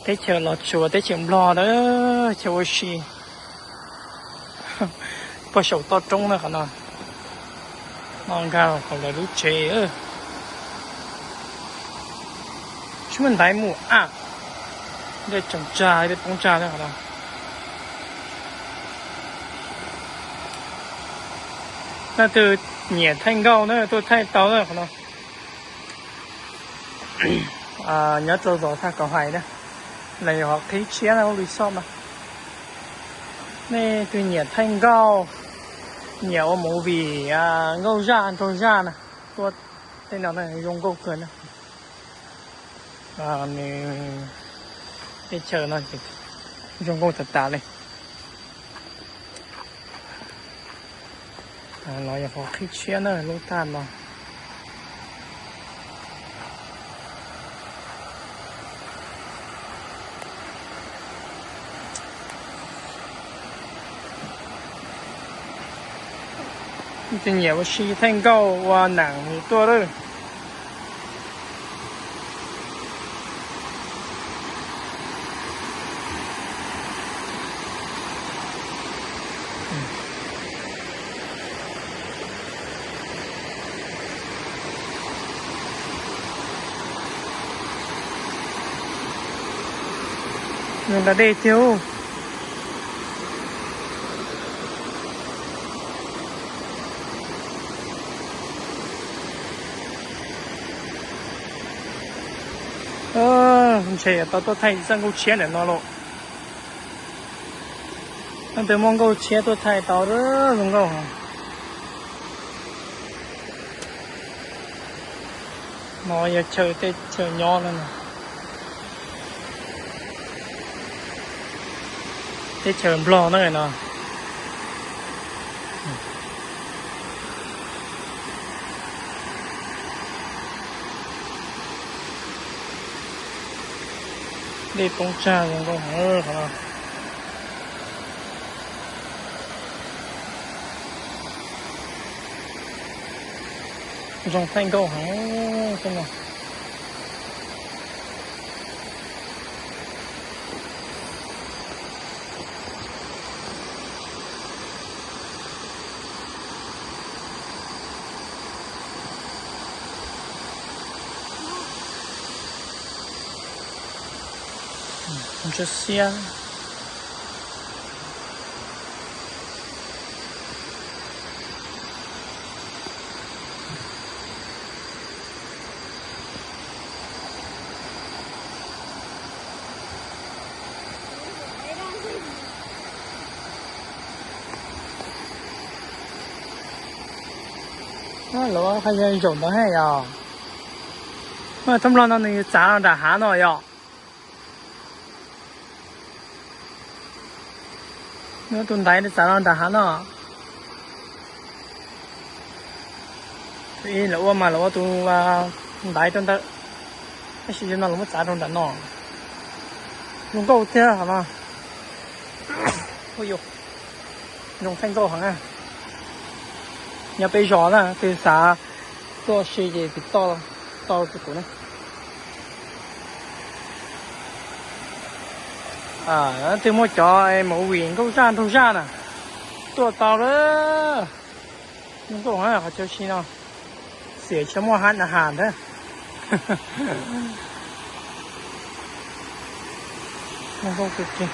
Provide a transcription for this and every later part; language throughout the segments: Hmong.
Teb chaws Los Tsuas, teb chaws Nplog na, chaw ua si. Puag saum toj roob na qhov no. No nkag hauv lawv lub tsev. Tsis muaj ntaiv mus a. Dej tsoos tsag, dej poob tsag na qhov no. Leej twg nyiam thaij nkauj na tuaj thaij tau na qhov no. Nyob rau zos Thaj Kauv Hais na, los yog qhib tshiab na, lub resort no. Nej twg nyiam thaij nkauj, nyiam ua movie, nkauj zaj nraug zaj na, tuaj tej no na zoo nkauj kawg na. Nws teb chaws no zoo nkauj tas tas li. Los yog qhov qhib tshiab na lub thaj no. Tus nyiam ua si thaij nkauj ua neem tuaj lawm. Nyob nram dej tiag. Ntshe yuav tau tuaj thaij txoj nkauj tshiab ntawm no lauj. Leej twg muaj nkauj tshiab tuaj thaij tau zoo nkauj. No yog chaw tej chaw nyob no. Teb chaws Nplog na no. Dej poob tsag zoo nkauj heev qhov no. Zoo thaij nkauj heev tej no. Ntshiab xiab. Lawv qhov yog zaum ntawd he yog. Thoob Nplog no nws txav los nram hav no yog. Nws tus ntaiv txav los nram hav no. Ib lawv ua mas lawv ua tus ntaiv rau ntawd, tab sis no lawv muab txav rau nram no. Zoo nkauj tiag qhov no. Zoo thaij nkauj heev na. Nyob peb zos na, twg xav tuaj si ces tiv toj tau rau kuv na. Twg muaj cov movie nkauj zaj nraug zaj na, tuaj tau lawm. Zoo nkauj heev qhov chaw si no, xiam tsis muaj hab na has ntawd. Zoo nkauj kawg kiag.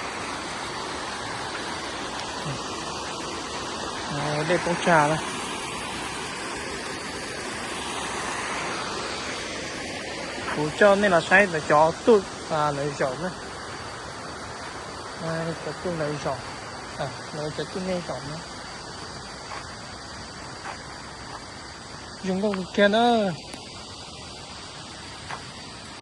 Dej poob tsag na. Kuv coj nej los saib cov tuj lawv zaum na. Cov tuj lawv zaum, lawv cov tuj nej zaum na. Zoo nkauj kawg kiag na.